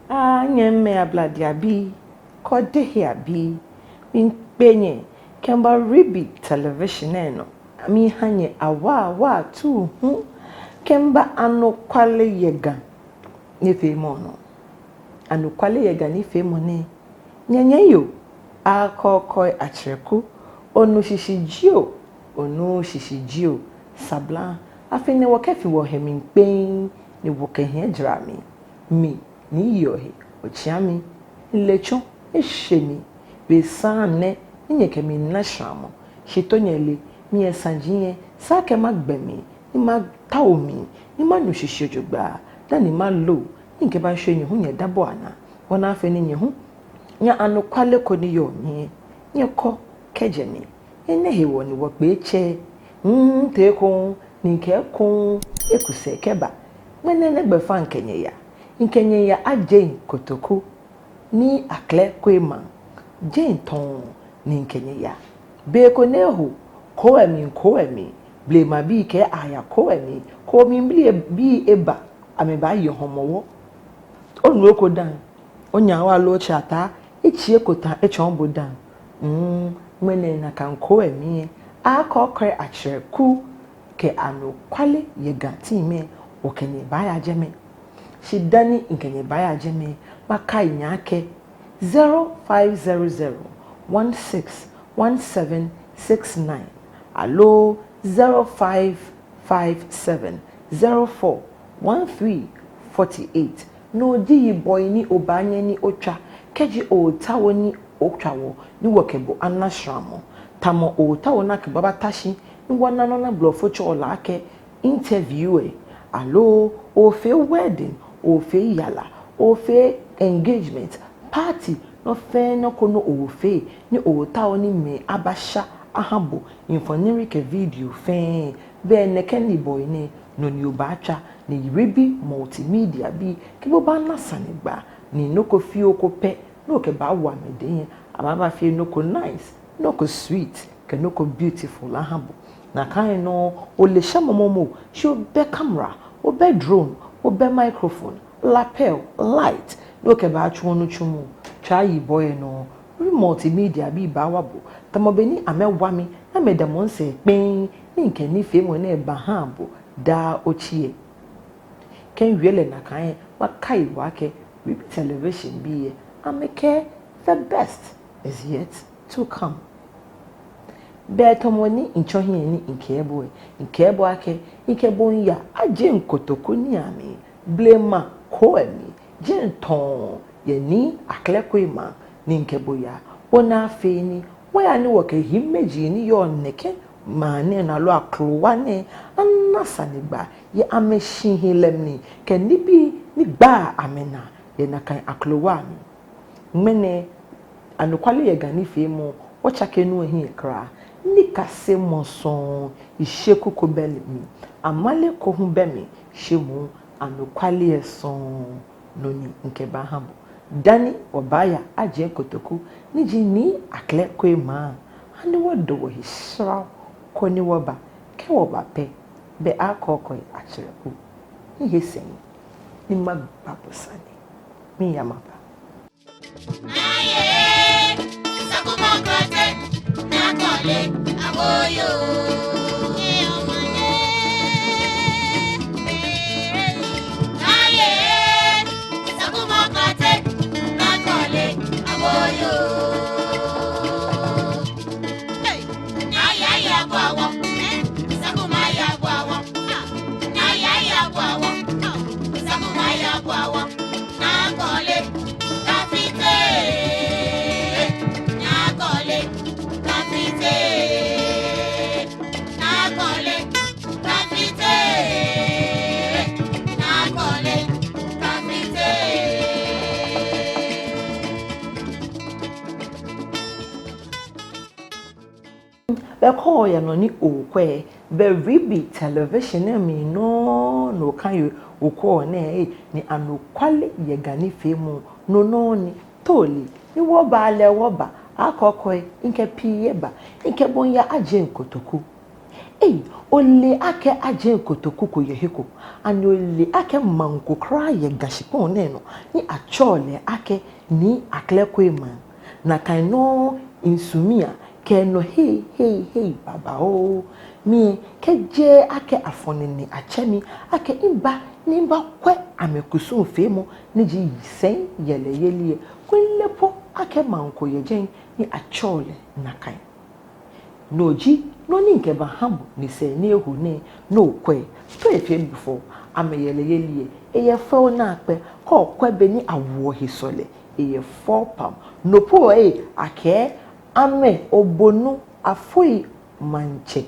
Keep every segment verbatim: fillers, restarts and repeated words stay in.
Aa, nyɛmimɛi Ablade abii, kɛ Odehe abii, miikpee nyɛ kɛmiiba Ribi Television lɛ nɔ. Miiha nyɛ awaawaa atuu hu kɛmiiba anɔkwale yɛ Ga nifeemɔ nɔ. Anɔkwale yɛ Ga nifeemɔ nɛɛ, nyɛnyɛ yoo, akɔkɔi atsɛrɛku, onu shishi jio, onuuu shishi jio, sablaŋ, afi nɛɛ wɔkɛfi wɔhe mli kpeŋŋ, ni wɔkɛ hiɛ jara mli. Mi, Nii Yɔhe Otsiami, mile tsɔ, eshɛ mi, be saŋŋ nɛ, ni nyɛkɛ mi na shramɔ. Shi too nyɛle, mi yɛ saji lɛ, esa akɛ magbe mli, ni matao mli, ni manu shishi jogbaŋŋ, dani malo, ni mikɛbashwie nyɛ hu nyɛdabɔ anaa. Bɔ ni afee ni nyɛ hu nyɛ anɔkwale ko ni yɔɔ mli lɛ, nyɛkɔ kɛjɛ mli. Enɛ hewɔ ni wɔkpe tsɛ, mm, tee ekoŋŋ, ni mikɛ ekoŋŋ eku sɛɛ kɛba. Ŋmɛnɛ nɛɛ gbɛfaŋ mikɛ nyɛ yaa, mikɛ nyɛ yaa Adjei Kotoku, Nii Akle Koeman, jɛi tɔŋŋ ni mikɛ nyɛ yaa. Be ko ni eho, koo lɛ mli, koo lɛ mli, blema bii kɛɛ aya koo lɛ mli, koo mli bii eba, amɛbaaye Hɔmɔwɔ. Onu eko dã, onya wa lo tsa ta, etsi eko tã etsɔɔ bo dã. Mm, ŋmɛnɛ nakai koo lɛ mli lɛ, akɔkɔi atsɛrɛku kɛ anɔkwale yɛ Ga team lɛ, wɔkɛ nyɛ baaya jɛmɛ. Shi dani mikɛ nyɛ baaya jɛmɛ, makai nyɛ akɛ zero five zero zero one six one seven six nine aloo zero five five seven zero four one three forty eight. No ji yibɔi ni obaanyɛ ni otswa, kɛji ootao ni otswa wɔ, ni wɔkɛ bo ana shramɔ. Tamɔ ootao ni akɛ bo abata shi, ni wɔna nɔ ni blɔfo tsɛɔ lɛ akɛ interview lɛ, aloo oofee wedding, oofee yara, oofee engagement, party, nɔ fɛɛ nɔ ko ni oofee, ni ootao ni mɛi abasha aha bo, mfoniri kɛ video fɛɛ, belɛ nɛkɛ yibɔi nɛɛ, no ni obaatswa, ni Ribi Multimedia bii kɛ bo baana sanegbaa, ni nɔ ko fioo ko pɛ ni okɛbaawo amɛdɛŋ lɛ, abaabafee nɔ ko nice, nɔ ko sweet, kɛ nɔ ko beautiful aha bo. Nakai nɔŋŋ, ole shamɔ momo, shi obɛ camera, obɛ drone, obɛ microphone, lapel, light, ni okɛbaatsu onitsumɔ. Tswa yibɔi lɛ nɔ, Ribi Multimedia bii baawa bo, tamɔ bɔ ni amɛwa mi, ni amɛdamɔ misɛɛ kpeŋŋ, ni mikɛ nifeemɔ nɛɛ baha bo daa otsi lɛ. Kɛ miwie lɛ nakai lɛ, makai bo akɛ Ribi Television bii lɛ, amɛkɛɛ the best is yet to come. Belɛ tamɔ ni mitsɔ hiɛ ni mikɛɛ bo lɛ, mikɛɛ bo akɛ, mikɛ bo miiya Adjei Kotoku nii amli, blema koo lɛ mli, jɛi tɔŋŋ yɛ Nii Akle Koeman ni mikɛ bo yaa, bɔ ni afee ni wɔya ni wɔkɛ hiimeji ni yɔɔ nɛkɛ maŋ nɛɛ nɔ aloo akrowa nɛɛ ana sanegbaa yɛ amɛshihilɛ mli, kɛ nibii ni gbaa amɛnaa yɛ nakai akrowa mli. Ŋmɛnɛ, anɔkwale yɛ Ga nifeemɔ, wɔtsake nɔ lɛ hiɛ kwraa. Nikasemɔ sɔŋŋ, yisheku ko bɛ mli, amale ko hu bɛ mli, shi moŋ anɔkwale lɛ sɔŋŋ, no ni mikɛbaaha bo. Dani wɔbaaya Adjei Kotoku, ni ji Nii Akle Koeman, hani wɔdɔ wɔhe shra koni wɔba. Kɛ wɔba pɛ, belɛ akɔkɔi atsɛrɛku, mihe sɛɛ ni magba bo sane. Miiya maba. Ekɔɔ yɛ nɔ ni okwɛ, bɛ Ribi Television nɛɛ mli nɔŋŋ ni okã yɛ okwɛɔ nɛɛ, ni anɔkwale yɛ Ga nifeemɔ nɔ nɔŋŋ ni. Too le, ni wɔba lɛ wɔba, akɔkɔi, mikɛ pii eba, mikɛ bo miiya Adjei Kotoku. Ei, ole akɛ Adjei Kotoku ko yɛ he ko? Ani ole akɛ maŋ ko kwraa yɛ Ga shikpɔŋ nɛɛ nɔ ni atsɛɔ lɛ akɛ Nii Aklekwe Maŋ? Nakai nɔŋŋ misumɔɔ akɛ nɔ hei hei hei babaoo. Mi kɛji akɛ afɔ nine atsɛ mi akɛ miba ni mibakwɛ amɛkusumfeemɔ ni ji sɛi yɛlɛyeli lɛ, kulɛ po akɛ maŋ ko yɛ jɛi ni atsɛɔ lɛ nakai. No ji nɔ ni mikɛbaha bo ni sɛɛ ni eho nɛɛ, ni okwɛ, to efee bifɔ. Amɛyɛlɛyeli lɛ, eyɛ fɛo naakpɛɛ, kɛ okwɛ bɔ ni awoɔ he sɔlɛ, eyɛ fɛo pam. No po lɛ, akɛɛ amɛ Obonu Afoi Maŋtsɛ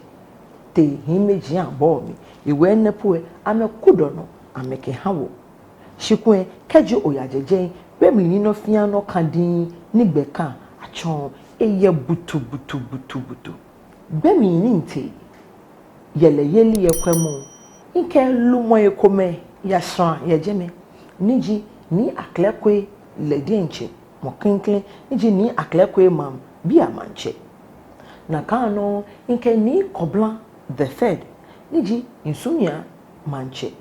tee hiimeji abɔ mli. Hewɔ enɛ po lɛ, amɛkudɔ nɔ amɛkɛha wɔ. Shi kulɛ, kɛji oyajɛ jɛi, be mli ni nɔ fɛɛ nɔ kã diŋŋ ni gbɛ kã, atsɔɔ eyɛ butu butu butu butu. Be mli ni mitee yɛlɛyeli lɛ kwɛmɔ, mikɛ lumɔi komɛi yashara yɛ jɛmɛ, ni ji Nii Aklekwe lɛ diɛŋtsɛ mɔ klɛŋklɛŋ, ni ji Nii Aklekwe Maŋbii amaŋtsɛ. Nakai nɔŋŋ mikɛ Nii Kobla the third, ni ji Nsumia Maŋtsɛ,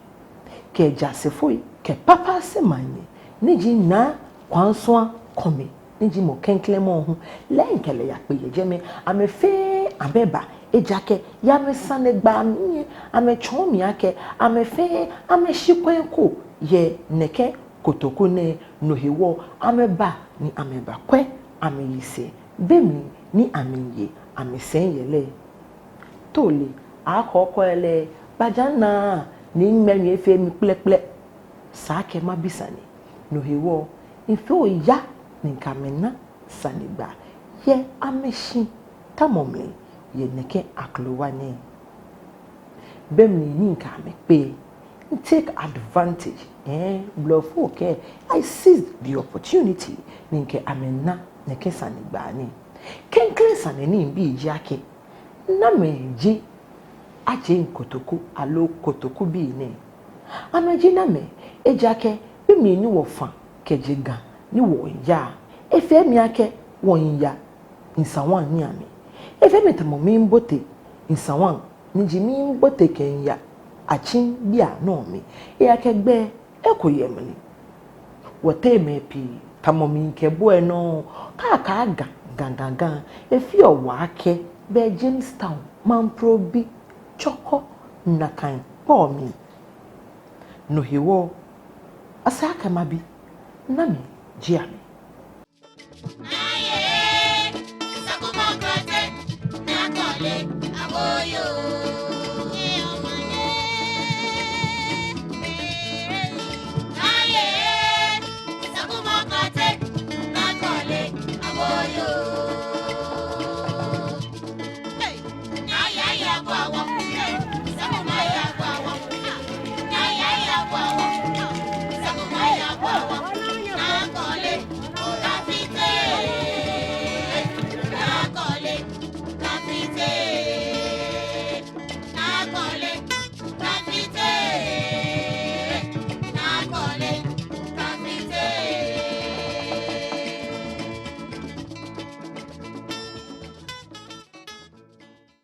kɛ Jaasefoi kɛ Papase Maŋnyɛ, ni ji Naa Kwansua Kɔmi, ni ji mɔ klɛŋklɛŋ mɔ hu, lɛ mikɛ lɛ yakpe yɛ jɛmɛ. Amɛ fɛɛ amɛba, ejaakɛ yɛ amɛsanegbaa mli lɛ, amɛtsɔɔ mi akɛ amɛ fɛɛ amɛshi kwɛ ko yɛ nɛkɛ Kotoku nɛɛ. No hewɔ amɛba ni amɛbakwɛ amɛyisɛɛ, be mli ni amɛye amɛsɛi yɛlɛ. Too le, akɔkɔi lɛ, baja naa ni ŋmɛnɛ efee mi kplɛkplɛ. Esa akɛ mabi sane. No hewɔ mifee oya ni mikɛ amɛ na sanegbaa yɛ amɛshi tamɔ mli yɛ nɛkɛ akrowa nɛɛ. Be mli ni mikɛ amɛ kpe, mi take advantage, eh, blɔfo kɛɛ, I seized the opportunity, ni mikɛ amɛ na nɛkɛ sanegbaa nɛɛ. Klɛŋklɛŋ sane ni mibi ji akɛ, namɛi ji Adjei Kotoku aloo Kotokubii nɛɛ? Amɛji namɛi? Ejaakɛ be mli ni wɔfã kɛjɛ Ga ni wɔya, efee mi akɛ wɔmiiya Nsawam niiamli. Efee mi tamɔ miibote Nsawam, ni ji miibote kɛmiiya Akyem bianɛ mli. Ejaakɛ gbɛ eko yɛ mli. Wɔteŋ mɛi pii, tamɔ mi kɛ bo lɛ nɔŋŋ, kɛ akɛɛ Ga, Ga, Ga, Ga, efeɔ wɔ akɛ bɛ Jamestown, Mamprobi, Chorkor, nakai kpɔ mli. No hewɔ esa akɛ mabi, namɛi ji amɛ?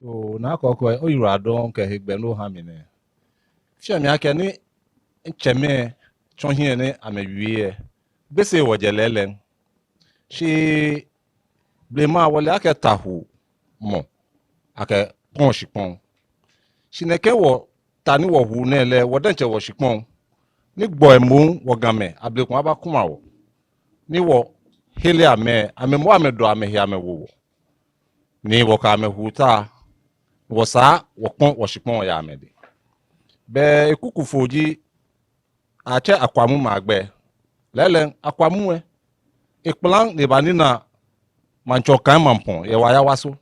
Oo, Naa Kɔkɔi, oyiwaladɔŋŋ kɛ hegbɛ ni oha mi nɛɛ. Efeɔ mi akɛ ni mitsɛmɛi tsɔ hiɛ ni amɛwie lɛ, Gbese wɔjɛ lɛɛlɛŋ. Shi blema wɔle akɛ ta hu mɔ, akɛ kpɔ̃ shikpɔŋ. Shi nɛkɛ wɔta ni wɔhu nɛɛ lɛ, wɔ diɛŋtsɛ wɔshikpɔŋ. Ni gbɔi moŋ wɔ Gamɛi, ablekuma abakuma wɔ. Ni wɔhere amɛ, amɛ moŋ amɛdɔ amɛhe amɛwo wɔ. Ni wɔkɛ amɛ hu ta, wɔsaa wɔkpɔ̃ wɔshikpɔŋ wɔya amɛdɛŋ. Bɛ ekuku foo ji atsɛ Akwamu maŋ gbɛ. Lɛɛlɛŋ Akwamu lɛ, ekpala ni ebanina Maŋtsɔ Kai Mampong yɛ Wayawaso.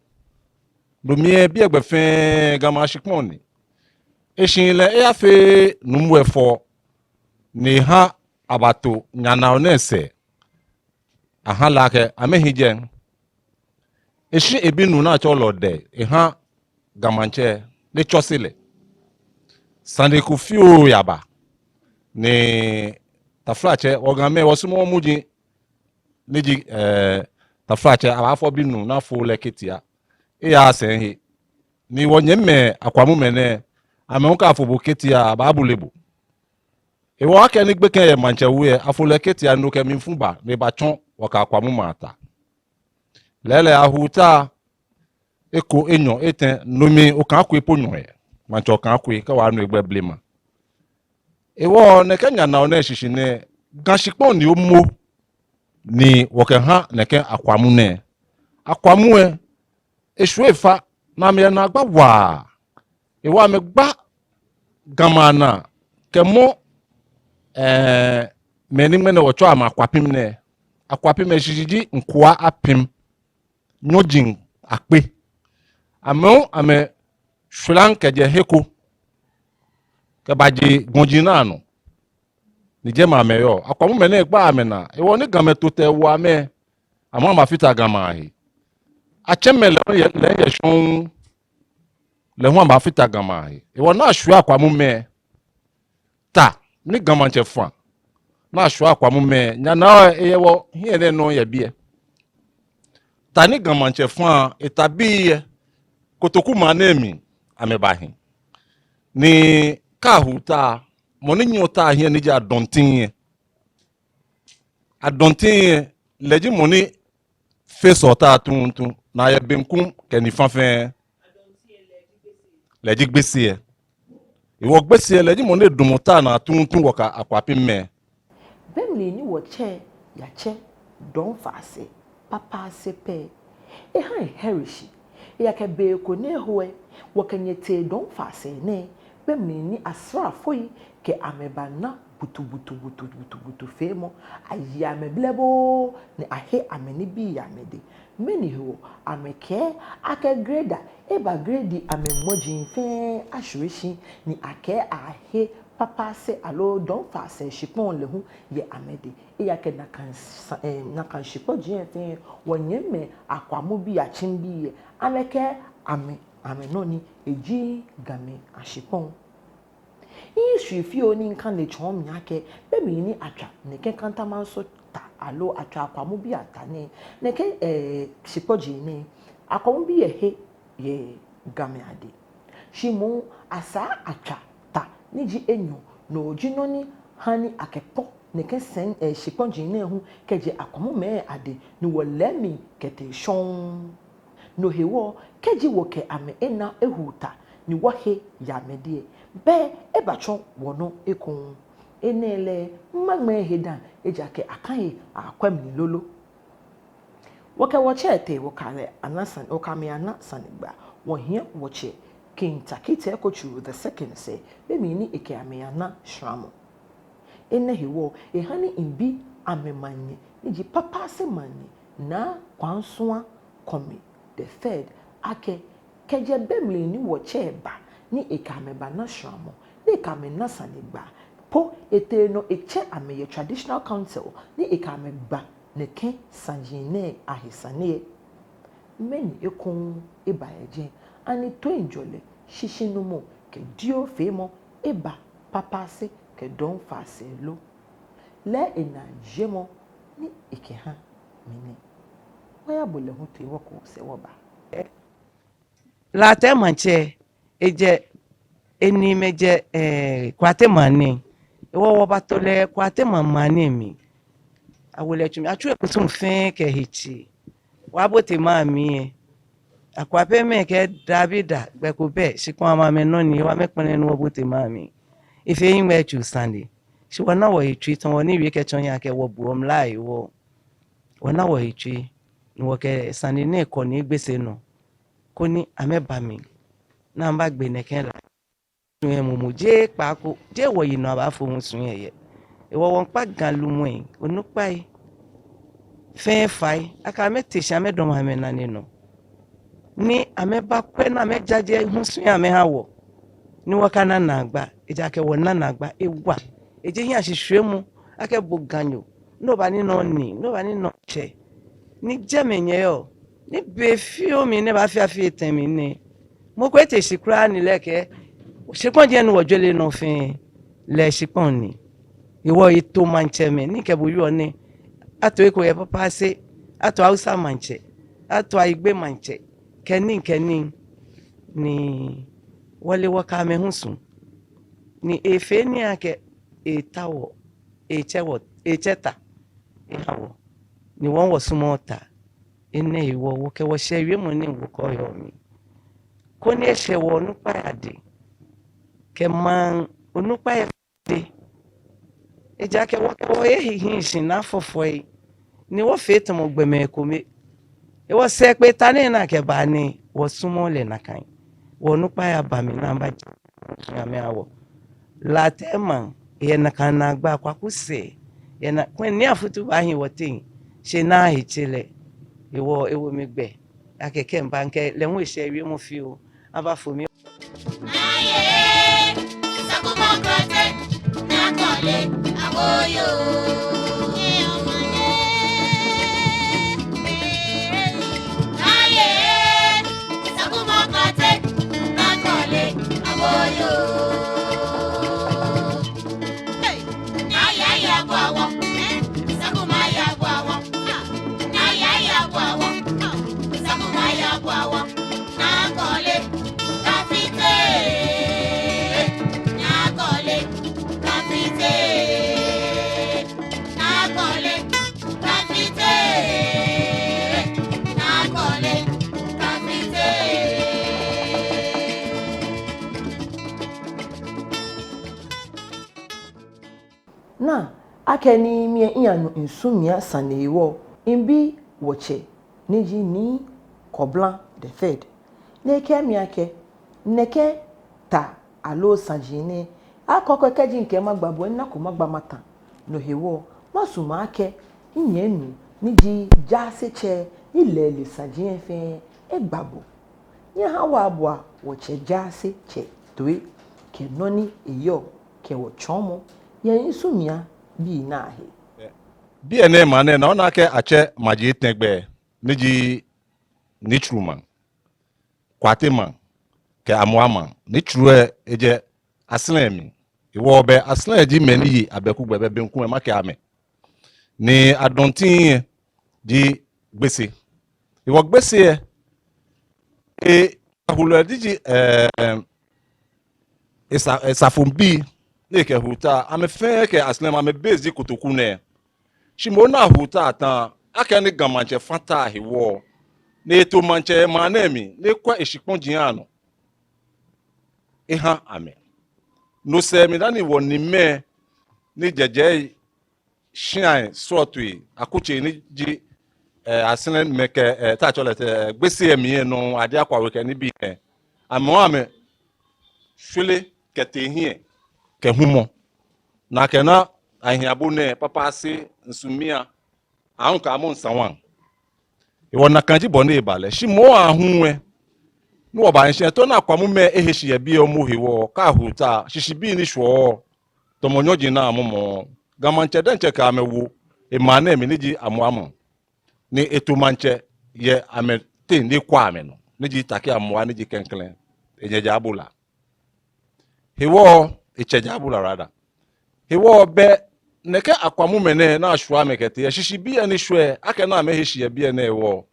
No mli lɛ biɛ gbɛ fɛɛ Ga Mashi shikpɔŋ ni. Eshi lɛ eyafee nuumo lɛ fɔ ni eha abato Nyanao nɛɛ sɛɛ. Aha lɛ akɛ amɛhi jɛi. Eshi ebinuu ni atsɛɔ lɛ Odɛi, eha Ga Maŋtsɛ ni tsɔse lɛ. Sane ko fioo yaba. Ni taflatsɛ, wɔ Gamɛi wɔsumɔɔɔ muji ni ji, eh, taflatsɛ, abaafɔ binuu ni afo lɛ ketia. Eyaaa sɛi he. Ni wɔnyɛmimɛi Akwamumɛi nɛɛ, amɛ hu kɛ afo bo ketia, abaabule bo. Hewɔ akɛni gbekɛ yɛ maŋtsɛ we lɛ, afo lɛ ketia, no kɛ mlifu ba, ni ebatsɔ wɔkɛ Akwamumɛi ataa. Lɛɛlɛŋ Ahuuta, eko, enyɔ, etɛ, no mli Okaŋkwe po nyɔ yɛ. Maŋtsɛ Okaŋkwe, kɛ wɔnu egbɛi blema. Hewɔ nɛkɛ nyɛnaa nɛɛ shishi nɛɛ, Ga shikpɔŋ ni omo ni wɔkɛha nɛkɛ Akwamu nɛɛ. Akwamu lɛ, eshwie efa, ni amɛyɛ naagba waa. Hewɔ amɛgba Gamɛi anaa kɛmɔ, eh, mɛi ni ŋmɛnɛ wɔtsɛɔ amɛ Akwapim nɛɛ. Akwapim lɛ shishi ji Nkoa Apim, nyɔji akpe. Amɛ hu amɛshwlaŋ kɛjɛ he ko kɛbaje gɔji lɛ anɔ. Ni jɛmɛ amɛyɔɔ. Akwamumɛi nɛɛ gba amɛnaa. Hewɔ ni Gamɛi to tɛ wo amɛ, amɛ hu amɛbafata Gamɛi ahe. Atsɛmɛi lɛ hu yɛ, lɛ hu yɛ shɔŋŋ, lɛ hu amɛbafata Gamɛi ahe. Hewɔ ni ashwie Akwamumɛi, ta ni Ga Maŋtsɛ fã ni ashwie Akwamumɛi, nyɛnaa lɛ eyɛ wɔhiɛ nɛɛ nɔŋŋ yɛ biɛ. Ta ni Ga Maŋtsɛ fã lɛ, eta biɛ, Kotoku maŋ nɛɛ mli amɛbahi. Ni kɛ Ahuuta, mɔ ni nyiɛɔ ta hiɛ ni ji Adɔntin lɛ. Adɔntin lɛ, lɛ ji mɔ ni feɔ ta tuuntu, ni eyɛ benkum kɛ nifa fɛɛ. Lɛ ji Gbese lɛ. Hewɔ Gbese lɛ, lɛ ji mɔ ni damɔ ta naa tuuntu wɔkɛ Akwapimɛi. Be mli ni wɔtsɛ yatsɛ Dɔŋfaasɛɛ Papaase pɛ, eha ehere shi. Eya kɛ be ko ni eho lɛ, wɔkɛ nyɛ tee Dɔŋfaasɛɛ nɛɛ, be mli ni asraafoi kɛ amɛ bana butubutubutubutu feemɔ, ayi amɛ blɛboo ni ahe amɛ nibii yɛ amɛdɛŋ. Mɛni hewɔ? Amɛkɛɛ akɛ grader eba grade amɛmɔji fɛɛ ashwie shi, ni akɛɛ ahe Papaase aloo Dɔŋfaasɛɛ shikpɔŋ lɛ hu yɛ amɛdɛŋ. Eya kɛ nakai sa-, eh, nakai shikpɔji fɛɛ, wɔnyɛmimɛi Akwamubii, Akyembii lɛ, amɛkɛɛ amɛ, amɛnɔ ni eji Gamɛi ashikpɔŋ. Mihiɛ shwee fioo ni mikane etsɔɔ mi akɛ, be mli ni atswa nɛkɛ Kantamanso ta aloo atswa Akwamubii ata nɛɛ, nɛkɛ, eh, shikpɔji nɛɛ, Akwamubii lɛ he yɛ Gamɛi adɛŋ. Shi moŋ asaa atswa ta ni ji enyɔ, no ji nɔ ni ha ni akɛkpɔ nɛkɛ sɛi, eh, shikpɔji nɛɛ hu kɛjɛ Akwamumɛi adɛŋ, ni wɔlɛ mli kɛtee shɔŋŋ. No hewɔ, kɛji wɔkɛ amɛ ena Ahuuta ni wɔhe yɛ amɛdɛŋ lɛ, bɛ ebatsɔ wɔnɔ ekoŋŋ. Enɛ lɛ, maŋmɛɛ he dã, ejaakɛ akã he akwɛ mli lolo. Wɔkɛ wɔtsɛ tee, wɔkɛ amɛ ana sane, wɔkɛ amɛ ana sanegbaa. Wɔhiɛ wɔtsɛ King Tackie Teiko Tsuru the second sɛɛ, be mli ni ekɛ amɛ ana shramɔ. Enɛ hewɔ, eha ni mibi amɛmanyɛ, ni ji Papaase Manyɛ, Naa Kwansua Kɔmi the third, akɛ, kɛjɛ be mli ni wɔtsɛ ba, ni ekɛ amɛ bana shramɔ, ni ekɛ amɛ na sanegbaa, po etee nɔ etsɛ amɛ yɛ traditional council, ni ekɛ amɛ gba nɛkɛ saji nɛɛ ahe sane lɛ, mɛni ekoŋŋ eba yɛ jɛi? Ani toiŋjɔlɛ, shishinumɔ kɛ dioo feemɔ eba Papaase kɛ Dɔŋfaasɛɛ lo? Lɛ enaajiemɔ ni ekɛha mi nɛ. Wɔyabo lɛ hu toi wɔku sɛɛ wɔba. Latɛ Maŋtsɛ, ejɛ, enɛɛmɛi jɛ, eh, Kwate maŋ nɛɛ. Hewɔ wɔbato lɛ Kwate maŋ, maŋ nɛɛ mli. Awo lɛ tsu mli, atsu ekusum fɛɛ kɛ hetsui. Wɔbote maŋ mli lɛ, Akuapemmɛi kɛɛ dabi daa, gbɛ ko bɛ, shikpɔŋ amɛ nɔ ni, hewɔ amɛkpɛlɛ ni wɔbote maŋ mli. Efee hiŋmɛitsuu sane. Shi wɔna wɔhe tsui tamɔ bɔ ni miwie kɛtsɔ hiɛ akɛ wɔbuɔ mla hewɔ. Wɔna wɔhe tsui, ni wɔkɛ sane nɛɛ kɔ Nii Gbese nɔ, koni amɛba mli, ni amɛbagbe nɛkɛ la. Husu lɛ momo jeee kpaako, jeee wɔyinɔ abaafo husu lɛ yɛ. Hewɔ wɔmiikpa Ga lumɛi, onukpai fɛɛ fai, akɛ amɛte shi amɛdamɔ amɛnane nɔ, ni amɛbakwɛ ni amɛjaje husu lɛ amɛha wɔ, ni wɔkana naagba, ejaakɛ wɔna naagba ewa. Eji hiɛshishwiemɔ akɛ bo Ganyo, ni oba ni ona nii, ni oba ni ona tsɛ, ni jɛmɛ nyɛyɔɔ, ni be fioo mli ni eba fɛɛ afee tɛŋŋ mli nɛɛ, Mɔ ko etee shi kwraa ni lɛ kɛɛ, shikpɔji ni wɔjɔɔ lɛ nɔ fɛɛ lɛ shikpɔŋ ni. Hewɔ eto maŋtsɛmɛi ni kɛ bo yɔɔ nɛɛ, ato eko yɛ Papase, ato Hausa maŋtsɛ, ato Ayigbe maŋtsɛ, kɛ nii kɛ nii, ni wɔle wɔkɛ amɛ hu su. Ni efee nii akɛ eta wɔ, etsɛ wɔ, etsɛ ta eha wɔ, ni wɔ hu wɔsumɔɔɔ ta. Enɛ hewɔ wɔkɛ wɔshɛɛ wiemɔ nɛɛ wɔkɛɔ yɛ omli, koni eshɛ wɔ onukpai adɛŋ kɛ maŋ onukpai adɛŋ. Ejaakɛ wɔkɛ wɔhe hiii shi naa fɔfɔi, ni wɔfee tamɔ gbɔmɛi komɛi. Hewɔ sɛɛkpee ta nɛɛ ni akɛba nɛɛ, wɔsumɔɔɔ lɛ nakai. Wɔnukpai aba mli ni amɛbaja amɛha wɔ. Latɛ maŋ, eyɛ nakai naagba, Kwaku sɛɛ, eyɛ nakai, kwɛ ni afutu baahi wɔteŋ, shi naa he tse lɛ. Hewɔ ewo mi gbɛ akɛ kɛ mba mikɛ lɛ hu eshɛɛ wiemɔ fioo, abafo mi. Naa, akɛni miiya miyanu Nsumia sane hewɔ, mibi wɔtsɛ ni ji Nii Kobla the third. Ni ekɛɛ mi akɛ, nɛkɛ ta aloo saji nɛɛ, akɔkɔ kɛji mikɛɛ magba bo, minako magba mata. No hewɔ, masumɔ akɛ minyɛmi nuu ni ji Jaasetsɛ ni lɛ ele saji lɛ fɛɛ, egba bo. Nyɛhaa wɔboa wɔtsɛ Jaasetsɛ toi kɛ nɔ ni eyɔɔ kɛ wɔ tsɔɔmɔ yɛ Nsumia bii nɛɛ ahe. Biɛ nɛɛ maŋ nɛɛ naa, ona akɛ atsɛ maji etɛ gbɛi, ni ji Nii Tsurumaŋ, Kwate maŋ, kɛ Amoa maŋ. Nii Tsuru lɛ ejɛ Aslɛŋ mli. Hewɔ bɛ Aslɛŋ ji mɛi ni ye abɛku gbɛ, bɛ benku lɛ makɛɛ amɛ. Ni Adɔntin lɛ ji Gbese. Hewɔ Gbese lɛ, e, ahulɛ ni ji, eh, esa-, esafoŋbii ni ekɛhu ta, amɛ fɛɛ kɛ Aslɛŋ maŋ, amɛ base ji Kotoku nɛɛ. Shi moŋ ni ahu ta ta, akɛni Ga Maŋtsɛ fã ta hewɔ, ni eto maŋtsɛ yɛ maŋ nɛɛ mli, ni ekwɛ eshikpɔji anɔ eha amɛ. No sɛɛ mli dani wɔniimɛi ni jɛjɛ shia srɔtoi akutsei ni ji, eh, Aslɛŋ mɛi kɛ, eh, ta tsɔlɛ tɛ, eh, Gbese lɛ mli lɛ nɔ, Ade Akwa We kɛ nibii lɛ, amɛ hu amɛshwere kɛtee hiɛ kɛ humɔ. Nakai nɔŋŋ ahiɛ abo nɛɛ, Papase, Nsumia, Ahum kɛ Amɔŋ Sawan. Hewɔ nakai ji bɔ ni eba lɛ. Shi moŋ ahu lɛ, ni wɔba nshɛ tɔ ni Akwamumɛi ehi shi yɛ biɛ momo hewɔ, kɛ ahu ta, shishibii ni shwɛɔ, tamɔ nyɔji ni amɔmɔ, Ga Maŋtsɛ diɛŋtsɛ kɛ amɛ wo emaŋ nɛɛ mli ni ji Amoa maŋ, ni eto maŋtsɛ yɛ amɛteŋ ni ekwɛ amɛnɔ, ni ji Taki Amoa ni ji klɛŋklɛŋ, enyɛ Jaabola. Hewɔ, etsɛ Jaabola rather. Hewɔ bɛ nɛkɛ Akwamumɛi nɛɛ ni ashwɛ amɛ kɛtee, eshishibii ni shwɛ, akɛni amɛhi shi yɛ biɛ nɛɛ hewɔ,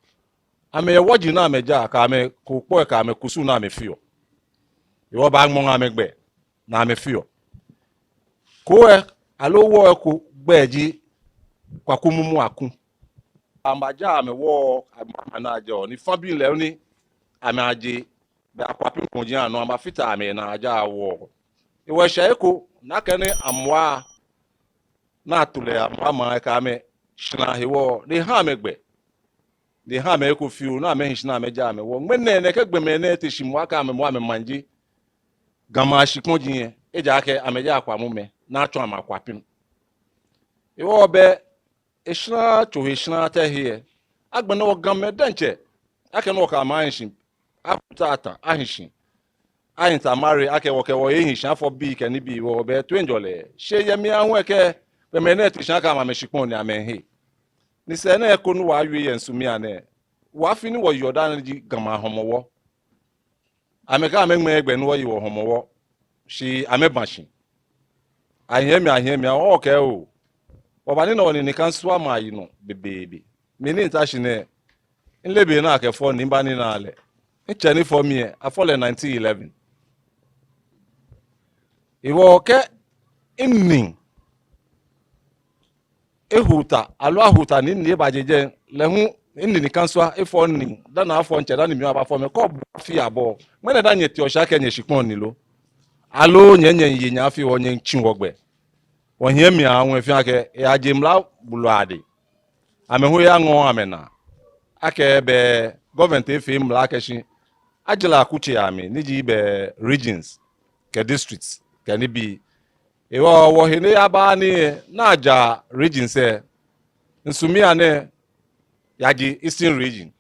amɛyɛ wɔji ni amɛjaa, kɛ amɛkokpoi kɛ amɛkusum ni amɛfeɔ. Hewɔ baŋmɔ amɛ gbɛ ni amɛfeɔ. Koo lɛ, aloo wɔ lɛ eko gbɛi ji Kwaku Mumu Aku. Amɛbajaa amɛ wɔ, amɛ ni ajɛɔ, ni fã bii lɛ ni amɛaje, bɛ Akuapem kɔji anɔ, amɛbafata amɛnaa amɛjaa wɔ. Hewɔ eshɛ eko, ni akɛni Amoa, ni ato lɛ Amoa maŋ kɛ amɛ shara hewɔ, ni eha amɛ gbɛ. Ni eha amɛ eko fioo, ni amɛhi shi ni amɛjaa amɛ wɔ. Ŋmɛnɛ nɛkɛ gbɔmɛi nɛɛ te shi moŋ akɛ amɛ moŋ amɛmaŋ ji Ga maŋ shikpɔji lɛ, ejaakɛ amɛji Akwamumɛi, ni atsɔ amɛ Akuapem. Hewɔ bɛ eshara tso he, eshara tɛ he lɛ, agbɛnɛ wɔ Gamɛi diɛŋtsɛ, akɛni wɔkɛ amɛ ahi shi, ahu ta ta, ahi shi, a-intermarry, akɛ wɔkɛ wɔhe hi shi, afɔ bii kɛ nibii, wɔbɛ toiŋjɔlɛ. Shi yɛ mli ahu lɛ kɛ gbɔmɛi nɛɛ te shi akɛ amɛ amɛshikpɔŋ ni amɛhe. Ni sɛɛ nɛɛ eko ni wɔyɔɔ yɛ Nsumia nɛɛ, wɔ afi ni wɔyɔɔ daa nɛɛ ji Ga maŋ Hɔmɔwɔ. Amɛkɛɛ amɛŋmɛɛɛ gbɛ ni wɔye wɔ Hɔmɔwɔ. Shi amɛba shi. Ahiɛ mi, ahiɛ mi, awɔ kɛ o. Wɔbanina wɔ nine kaŋ sua ma yi nɔ bebeebe. Mi ni mita shi nɛɛ, mileee be ni akɛfɔ ni mibanina lɛ. Mitsɛ ni fɔ mi lɛ, afɔ lɛ nineteen eleven. Hewɔ kɛ mini ehu ta, aloo ahu ta ni mini eba jɛjɛ, lɛ hu mini nikansua efɔ mini, dani afɔ mitsɛ, dani mi hu mabafɔ mɛi, kɛ obu afi abɔ. Ŋmɛnɛ dani nyɛteɔ shi akɛ nyɛ shikpɔŋ ni lo? Aloo nyɛ, nyɛye nyɛ afi wɔ, nyɛtsi wɔ gbɛ? Wɔhiɛ mi ahu efee akɛ, eyaje mla bulɔi adɛŋ. Amɛ hu eyaŋɔɔ amɛnaa akɛ bɛ government efee mla akɛ shi ajara akutsei amli, ni ji bɛ regions kɛ districts kɛ nibii. Hewɔ wɔhe ni eyaba ni, ni aja regions lɛ, Nsumia nɛɛ yaje Eastern Region.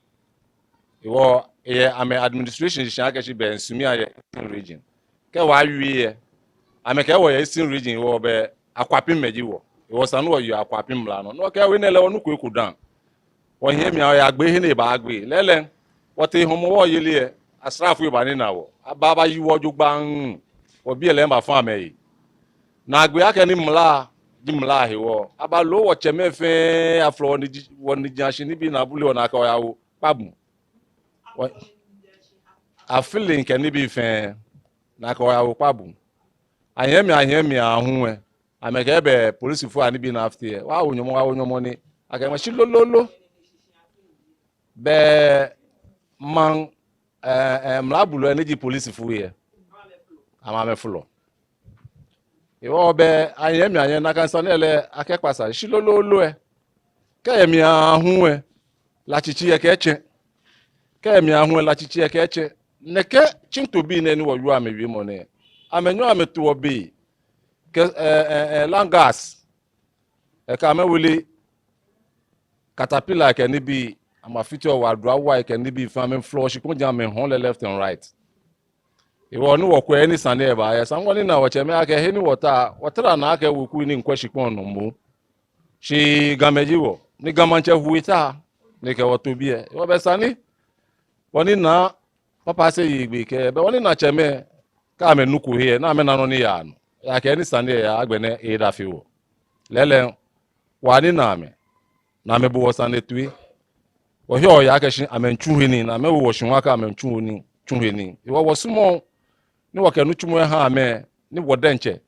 Hewɔ eyɛ amɛ administration shishi akɛ shi bɛ Nsumia yɛ Eastern Region. Kɛ wɔwie lɛ, amɛkɛɛ wɔyɛ Eastern Region, hewɔ bɛ Akuapemmɛi ji wɔ. Hewɔ esa ni wɔyeɔ Akuapem mla nɔ. Ni wɔkɛɛ wɔ nɛɛ lɛ wɔnuko eko dã. Wɔhiɛ mi ahu, wɔyagbe he ni ebaagbe. Lɛɛlɛŋ, wɔtee Hɔmɔwɔ yeli lɛ, asraafoi banina wɔ. Aba, abayi wɔ jogbaŋŋ. Wɔbii lɛ mibafã amɛyi. Naagbee akɛni mla ji mla hewɔ, abaloo wɔtsɛmɛi fɛɛ, afolɔ wɔniji, wɔniji ashi nibii ni abule wɔnaa akɛ wɔyawo kpabu. Wɔ, afili kɛ nibii fɛɛ, ni akɛ wɔyawo kpabu. Ahiɛ mi, ahiɛ mi ahu lɛ, amɛkɛɛ bɛ polisifoi anibii ni afite lɛ, wɔwo nyɔmɔ, wɔwo nyɔmɔ ni akɛ ŋmɛ shi lololo. Bɛ maŋ, ɛɛ, ɛɛ, mla bulɔi ni ji polisifoi lɛ, amɛ, amɛfolɔ. Hewɔ bɛ ahiɛ mi ahiɛ, nakai sane lɛ akɛkpa sane shi lololo lɛ. Kɛ eyɛ mi ahu lɛ, la tsitsi lɛ kɛ etsɛ. Kɛ eyɛ mi ahu lɛ, la tsitsi lɛ kɛ etsɛ. Nɛkɛ tsitobii nɛɛ ni wɔyɔɔ amɛwiemɔ nɛɛ, amɛnyɛɔ amɛtoɔ bei kɛ, ɛɛ, ɛɛ, ɛɛ, land gas. Ekɛ amɛwili caterpillar kɛ nibii, amɛfiteɔ wɔ aduawai kɛ nibii fɛɛ, amɛfolɔɔ shikpɔŋ jɛi, amɛhɔɔ lɛ left and right. Hewɔ ni wɔkwɛ he ni sane lɛ baaya, esa ni wɔnina wɔtsɛmɛi akɛ he ni wɔta, wɔtara naa akɛ weku ni miikwɛ shikpɔŋ nɔ moŋ, shi Gamɛi ji wɔ, ni Ga Maŋtsɛ hu eta ni ekɛ wɔ to biɛ. Hewɔ bɛ esa ni wɔnina Papa Asɛyei gbee kɛ, bɛ wɔnina tsɛmɛi, kɛ amɛnuko he lɛ, ni amɛna nɔ ni yaa nɔ. Ejaakɛ he ni sane lɛ yaa, agbɛnɛ eeda fe wɔ. Lɛɛlɛŋ, wɔnina amɛ, ni amɛbo wɔ sane toi. Wɔheɔ wɔyeɔ akɛ shi amɛmiitsu he nii, ni amɛwo wɔ shiwaa akɛ amɛmiitsu he nii, tsu he nii. Hewɔ wɔsumɔɔɔ ni wɔkɛ nitsumɔ lɛ aha amɛ, ni wɔ diɛŋtsɛ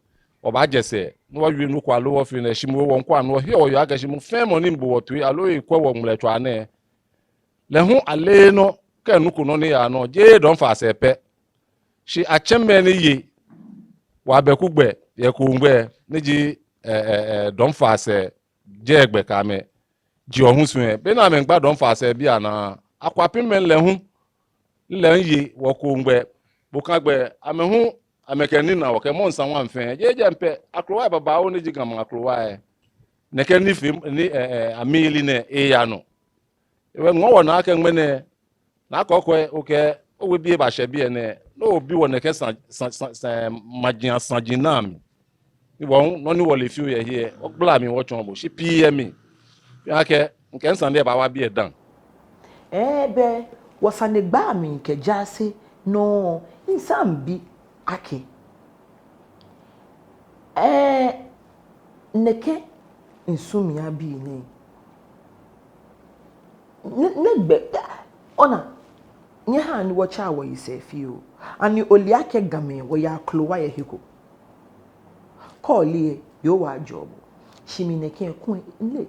wɔbaajɛ sɛɛ, ni wɔwie nɔ ko aloo wɔfee nɔ, shi moŋ wɔmiikwɛ ni wɔheɔ wɔyeɔ akɛ shi mɔ fɛɛ mɔ ni miibo wɔ toi aloo ekwɛ wɔ ŋmlɛtswaa nɛɛ, lɛ hu aleee nɔ kɛ enuko nɔ ni yaa nɔ, jeee dɔŋfaasɛɛ pɛ. Shi atsɛmɛi ni ye wɔ abɛku gbɛ yɛ Kooŋ gbɛ, ni ji, ɛɛ, ɛɛ, ɛɛ, dɔŋfaasɛɛ jɛɛgbɛ kɛ amɛ, ji wɔ husu lɛ. Beni amɛmiigba dɔŋfaasɛɛ bianɛ, Akuapemmɛi lɛ hu, lɛ hu ye wɔ Kooŋ gbɛ, Boka gbɛ, amɛ hu amɛkɛnina wɔ kɛ Mɔnsa ŋwa fɛɛ. Jeee jɛmɛ pɛ, akrowai babaoo ni ji Ga maŋ akrowai, nɛkɛ nifeemɔ ni, ɛɛ, ɛɛ, amɛyeli nɛɛ eya nɔ. Hewɔ eŋɔɔ wɔnaa akɛ ŋmɛnɛ, naa kɔkɔɛ okɛ owebii ebashɛ biɛ nɛɛ, ni obi wɔ nɛkɛ sa, sa, sa, sa, maji asaji nɛɛ mli. Ni wɔ hu, nɔ ni wɔle fioo yɛ he lɛ, wɔgbala mli wɔtsɔɔ bo, shi pii yɛ mli. Fɛɛ akɛ, mikɛ misane lɛ baawa biɛ dã. Ɛɛ, bɛ wɔsanegbaa mli kɛ jaase nɔ, misaa mibi akɛ, ɛɛ, nɛkɛ Nsumia bii nɛɛ, nɛ, nɛgbɛ, ona, nyɛhaa ni wɔtsaa wɔyi sɛɛ fioo. Ani ole akɛ Gamɛi wɔyɛ akrowa yɛ he ko? Kɛ ole lɛ, Yehowa ajɔɔ bo. Shi mi nɛkɛ kulɛ mileee.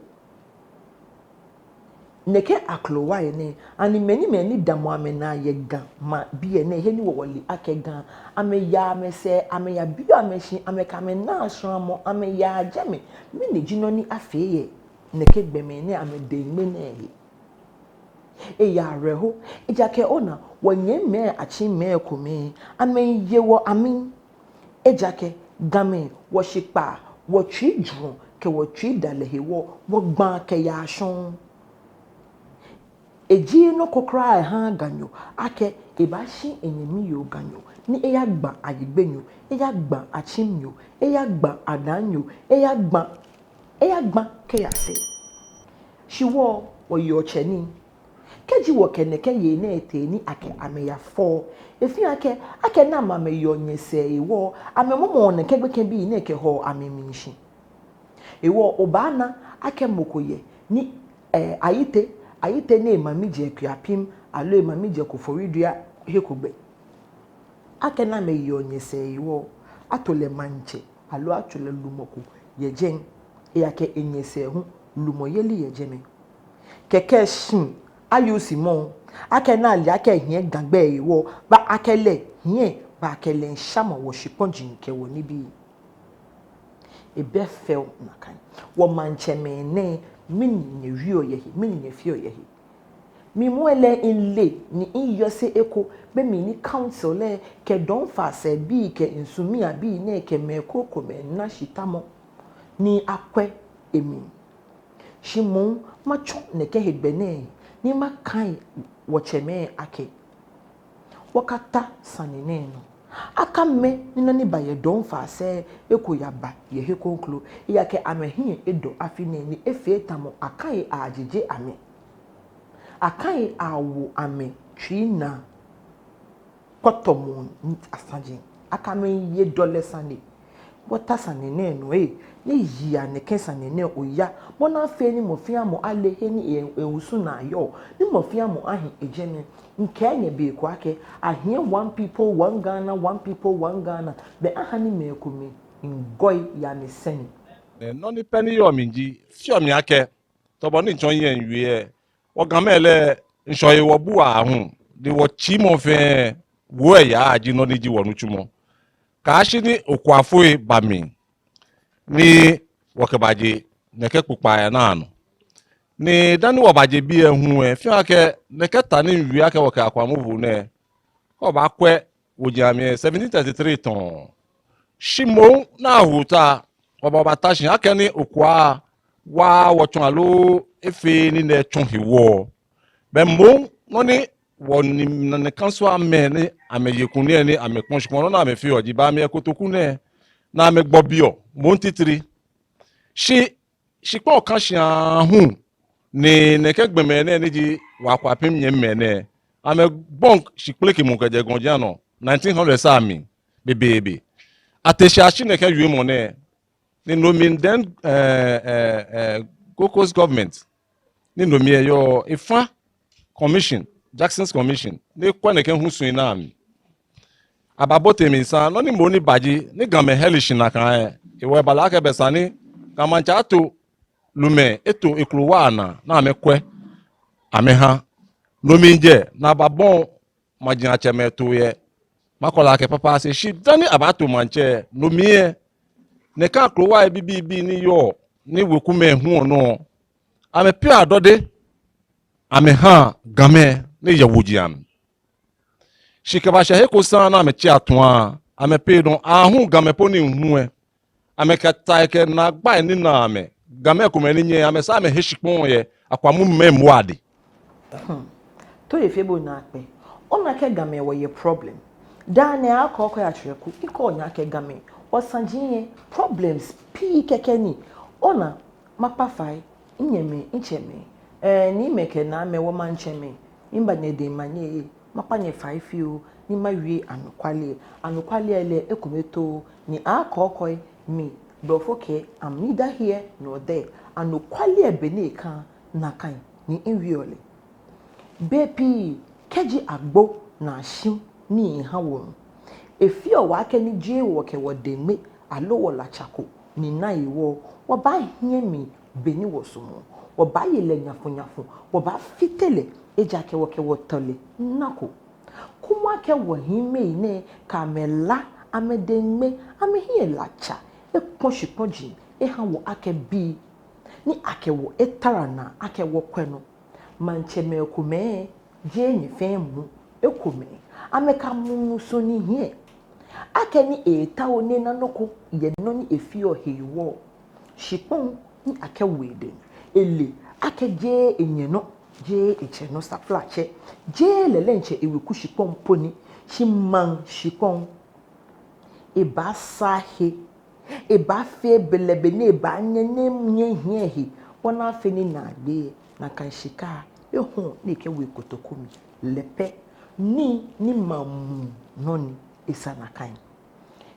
Nɛkɛ akrowai nɛɛ, ani mɛi ni, mɛi ni damɔ amɛnaa yɛ Ga maŋ biɛ nɛɛ, he ni wɔ wɔle akɛ Ga, amɛyaa amɛsɛɛ, amɛyabiɔ amɛshi, amɛkɛ amɛ naa shramɔ, amɛyaa jɛmɛ? Mɛni ji nɔ ni afee yɛ nɛkɛ gbɔmɛi nɛɛ amɛdɛŋ ŋmɛnɛ he? Eyaa awerɛho, ejaakɛ ona, wɔnyɛmimɛi atsɛmɛi komɛi, amɛye wɔ amim. Ejaakɛ Gamɛi, wɔshikpaa, wɔtsuijurɔ kɛ wɔtsuidalɛ hewɔ, wɔgbaa kɛyaa shɔŋŋ. Eji nɔ ko kwraa ehaaa Ganyo akɛ ebaashi enyɛmi yoo Ganyo ni eyagba Ayigbenyo, eyagba Akyemnyo, eyagba Adaanyo, eyagba, eyagba kɛya sɛɛ. Shi wɔ, wɔyeɔ tsɛ nii. Kɛji wɔkɛ nɛkɛ yei nɛɛ tee ni akɛ amɛ yafɔ, efeɔ akɛ, akɛ namɔ amɛyeɔ nyɛsɛɛ hewɔ, amɛmɔmɔɔ nɛkɛ gbekɛbii nɛɛ kɛhɔɔ amɛmli shi. Hewɔ obaana akɛ mɔ ko yɛ ni, eh, Ayite, Ayite ni emami jɛ Akuapem, aloo emami jɛ Koforidua he ko gbɛ. Akɛ namɔ ayeɔ nyɛsɛɛ hewɔ, ato lɛ maŋtsɛ, aloo ato lɛ lumɔ ko yɛ jɛi, ejaakɛ enyɛsɛɛ hu lumɔyeli yɛ jɛmɛ. Kɛkɛ shi, ayusi mɔ, akɛ namɔ ale akɛ ehiɛ Ga gbɛi hewɔ, baakɛ lɛ hiɛ, baakɛ lɛ shamɔ wɔshikpɔji kɛ wɔnibii. Ebɛ fɛo nakai. Wɔmaŋtsɛmɛi nɛɛ, mɛni nyɛwieɔ yɛ he, mɛni nyɛfeɔ yɛ he? Mi moŋ lɛ mile ni miyɔse eko, be mli ni council lɛ kɛ dɔŋfasɛbii kɛ nsumiabii nɛɛ kɛ mɛi krokomɛi na shitamɔ ni akwɛ emli. Shi moŋ matsɔ nɛkɛ hegbɛ nɛɛ ni makai wɔtsɛmɛi akɛ, wɔkata sane nɛɛ nɔ. Akamɛ ni nɔ ni ba yɛ dɔŋfasɛ eko yaba yɛ he kroko, ejaakɛ amɛhiɛ edɔ afi nɛɛ ni efee tamɔ akɛɛ ajeje amɛ. Akɛɛ awo amɛ tsui naa kpɔtɔmɔ asaji. Akamɛ ye dɔlɛ sane. Wɔta sane nɛɛ nɔ ee, ni yia nɛkɛ sane nɛɛ oya. Bɔ ni afee ni mɔ fɛɛ mɔ ale he ni e, ehusu naa yɔɔ. Ni mɔ fɛɛ mɔ ahi ejɛmɛ. Mikɛɛ nyɛ be ko akɛ, ahiɛ one people, one Ghana, one people, one Ghana. Bɛ aha ni mɛi komɛi miigɔi ya mi sɛni. Nɔ ni pɛ ni yɔɔ mli ji, feɔ mi akɛ, tamɔ bɔ ni mitsɔ hiɛ miwie lɛ, wɔ Gamɛi lɛ, ŋshɔ hewɔ bu wɔ aahu, ni wɔtsii mɔ fɛɛ, wuɔ yaa ji nɔ ni ji wɔnitsumɔ. Kɛyashi ni okuafoi ba mli, ni wɔkɛbaje nɛkɛ kpokpaa nɛɛ anɔ. Ni dani wɔbaje biɛ hu lɛ, feɔ akɛ, nɛkɛ ta ni miwie akɛ wɔkɛ Akwamubu nɛɛ, kɛ obaakwɛ woji amli lɛ, seventeen thirty-three tɔɔ. Shi moŋ ni awo ta, wɔba wɔbata shi akɛni okua wa wɔtsɔ aloo efee nii ni etsɔ hewɔ. Bɛ moŋ nɔ ni wɔnine kansuamɛi ni amɛye kunim ni amɛkpɔ shikpɔŋ nɔ ni amɛfeɔ ji bɛ amɛ kotoku nɛɛ ni amɛgbɔ biɔ moŋ titri. Shi shikpɔŋ ka shi aahu ni nɛkɛ gbɔmɛi nɛɛ ni ji wɔ Akuapem nyɛmimɛi nɛɛ, amɛbɔi shikpɔŋ kɛ mɔ kɛjɛ gɔŋ jianɔ nineteen hundred sa mi bebeebe. Ate shi ashi nɛkɛ wiemɔ nɛɛ, ni no mli then, eh, eh, eh, Gold Coast government, ni no mli lɛ eyɔɔ efã commission, Jackson's Commission, ni ekwɛ nɛkɛ husu nɛɛ amli. Ababote mli saŋŋ, nɔ ni moŋ ni ba ji, ni Gamɛi hɛle shi nakai lɛ, hewɔ ebala akɛ bɛ esa ni Ga Maŋtsɛ ato lumɛi, eto ekrowa anaa, ni amɛkwɛ, amɛha. No mli jɛ, ni ababɔi majiatsɛmɛi toi lɛ, makɔ lɛ akɛ papa ase shi dani abaato maŋtsɛ, no mli lɛ, nɛkɛ akrowai bibii ni yɔɔ, ni wekumɛi huɔ nɔ, amɛpiɔ adɔde, amɛhaa Gamɛi ni yɔɔ woji amli. Shi kɛbashɛ he ko saŋŋ ni amɛtsi atua, amɛpee dɔŋŋ, aahu Gamɛi po ni hu lɛ. Amɛkɛ tai kɛ naagbai ni na amɛ. Gamɛi komɛi ni nyɛ, amɛsaa amɛhe shikpɔŋ yɛ Akwamubu mɛi mɔ adɛŋ. Hmm. To efee bo naakpɛɛ. Ona akɛ Gamɛi wɔyɛ problem. Daa nɛɛ akɔkɔ ya tswɛku, ikɔ onya akɛ Gamɛi, wɔsaji lɛ, problems pii kɛkɛ ni. Ona, makpa fai, minyɛmɛi, mitsɛmɛi, eh, niimɛi kɛ naamɛi, wɔmaŋtsɛmɛi, miba nyɛdɛŋ manye, makpa nyɛ fai fioo, ni mawie anɔkwale. Anɔkwale lɛ, ekome too, ni akɔkɔ lɛ, mi, blɔfo kɛɛ, I'm neither here nor there. Anɔkwale lɛ be ni eka, nakai ni miwieɔ lɛ. Bei pii, kɛji agbo naa shi ni eha wɔ nu, efeɔ wɔ akɛ ni jeee wɔkɛ wɔdeŋme aloo wɔlatsa ko ni na hewɔ, wɔbaahiɛ mli be ni wɔsumɔɔ, wɔbaaye lɛ nyafu nyafu, wɔbaafite lɛ, ejaakɛ wɔkɛ wɔtɔlɛ nako. Kwɛmɔ akɛ wɔhiimɛi nɛɛ kɛ amɛla, amɛdeŋme, amɛhiɛ latsa, ekpɔ shikpɔji, eha wɔ akɛ bii, ni akɛ wɔ etara naa akɛ wɔkwɛ nɔ. Maŋtsɛmɛi komɛi, jeee nyɛ fɛɛ mɔ, ekomɛi, amɛkɛ amɛ musu ni hiɛ. Akɛni eetao ni ena nɔ ko yɛ nɔ ni efeɔ hewɔ. Shikpɔŋ ni akɛwo edɛŋ. Ele akɛ jeee enyɛ nɔ, jeee etsɛ nɔ, saflatsɛ. Jeee lɛ diɛŋtsɛ eweku shikpɔŋ po ni, shi maŋ shikpɔŋ. Ebaasaa he. Ebaafee belɛ be ni ebaanyɛ ni enyɛ ehiɛ ehe. Bɔ ni afee ni naagbee, nakai shika, Ehɔɔ ni ekɛwo ekotoku mli. Lɛ pɛ, nii ni maŋ mu nɔ ni esa nakai.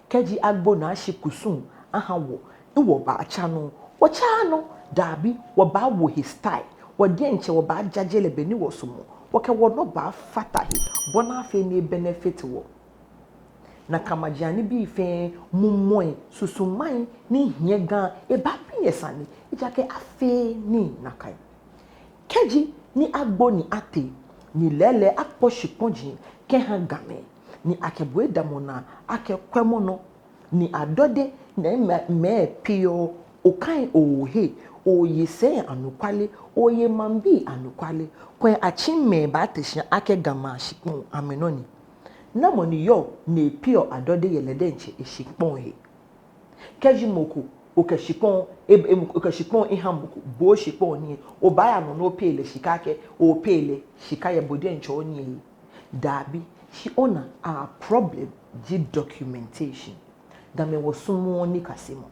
Kɛji agbo naa shi kusum aha wɔ ni wɔbaatsa nɔ, wɔtsaaa nɔ. Dabi, wɔbaawo he style. Wɔ diɛŋtsɛ wɔbaajaje lɛ bɔ ni wɔsumɔɔ. Wɔkɛ wɔnɔ baafata he bɔ ni afee ni e-benefit wɔ. Nakai maji anibii fɛɛ, mumɔi, susumai ni hiɛ Ga, ebaabi nyɛ sane, ejaakɛ afeee nii nakai. Kɛji ni agbo ni atee, ni lɛɛlɛŋ akpɔ shikpɔji kɛha Gamɛi, ni akɛ bo edamɔ naa akɛ kwɛmɔnɔ, ni adɔde, ni mɛi, mɛi piɔ, okai ohe, oye sɛi anɔkwale, oye maŋbii anɔkwale, kwɛ atsĩ mɛi baate shi akɛ Ga maŋ shikpɔŋ amɛnɔ ni. Namɔ ni yɔɔ ni epiɔ adɔde yɛ lɛ diɛŋtsɛ eshikpɔŋ he? Kɛji mɔ ko, okɛ shikpɔŋ, e, e, okɛ shikpɔŋ eha mɔ ko, bo shikpɔŋ ni, obaaya nɔ ni opay lɛ shika akɛ, opay lɛ shika yɛ bo diɛŋtsɛ onii he? Dabi, shi ona, our problem ji documentation. Gamɛi wɔsumɔɔɔ nikasemɔ.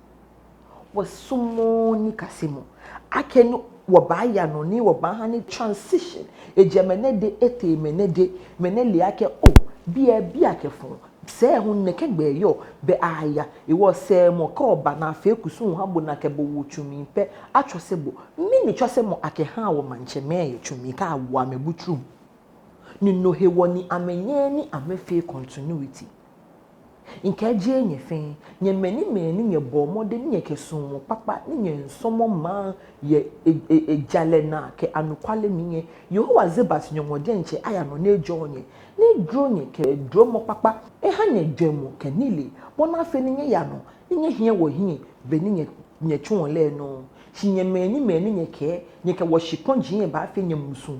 Wɔsumɔɔɔ nikasemɔ. Akɛni wɔbaaya nɔ ni wɔbaaha ni transition. Ejɛ mɛnɛ dɛŋ, etee mɛnɛ dɛŋ, mɛnɛ le akɛ, oh, biɛ, biɛ kɛ fɔŋ. Sɛɛ hu nɛkɛ gbɛ yɔɔ, bɛ aya, ewɔ sɛɛmɔ kɛ oba ni afee kusum ha bo ni akɛ bo wo tsu mli pɛ, atsɔse bo. Mɛni tsɔsemɔ akɛhaa wɔ maŋtsɛmɛi yɛ tsu mli kɛ awo amɛ butrum? Ni no hewɔ ni amɛnyɛɛɛ ni amɛfee continuity. Mikɛɛ jeee nyɛ fɛɛ, nyɛ mɛi ni, mɛi ni nyɛbɔɔ mɔdɛŋ ni nyɛkɛ suɔmɔ kpakpa ni nyɛmiisɔmɔ maŋ yɛ e, e, ejalɛ naa kɛ anɔkwale mli lɛ, Yehowa Zebaot Nyɔŋmɔ diɛŋtsɛ aya nɔ ni ejɔɔ nyɛ, ni edro nyɛ kɛ dromɔ kpakpa, eha nyɛ jwɛŋmɔ kɛ nilee, bɔ ni afee ni nyɛya nɔ ni nyɛhiɛ wɔhiɛ bɔ ni nyɛ, nyɛtsuɔ lɛ nɔŋŋ. Shi nyɛ mɛi ni, mɛi ni nyɛkɛɛ nyɛkɛ wɔshikpɔji lɛ baafee nyɛmusuŋ,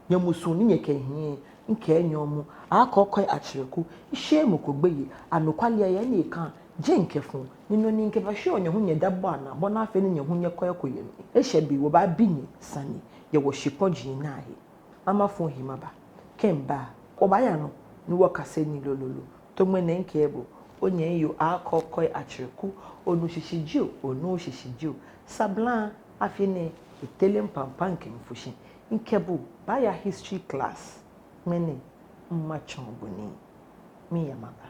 nyɛmusuŋ ni nyɛkɛhiɛ. Mikɛɛ nyɛ momo, Akɔkɔi Akyerɛku, misheee mɔ ko gbeyei, anɔkwale lɛ eyɛ ni eka, jeee mikɛfɔɔ, ni nɔ ni mikɛbashwieɔ nyɛ hu nyɛdabɔa naa, bɔ ni afee ni nyɛ hu nyɛkɔ eko yɛ mli. Eshɛ be wɔbaabi nyɛ sane yɛ wɔshikpɔji lɛ ahe. Mafo he maba. Kɛ miba, wɔbaaya nɔ ni wɔkase nii lololo. Tɔ ŋmɛnɛ mikɛɛ bo, onyɛmi yoo Akɔkɔi Akyerɛku, onu shishi jio, onuuu shishi jio, sablaŋ, afi nɛɛ, etele mi pampam kɛ mi fo shi. Mikɛ bo baaya history class. Ŋmɛnɛ, matsɔɔ bo nii. Miiya maba.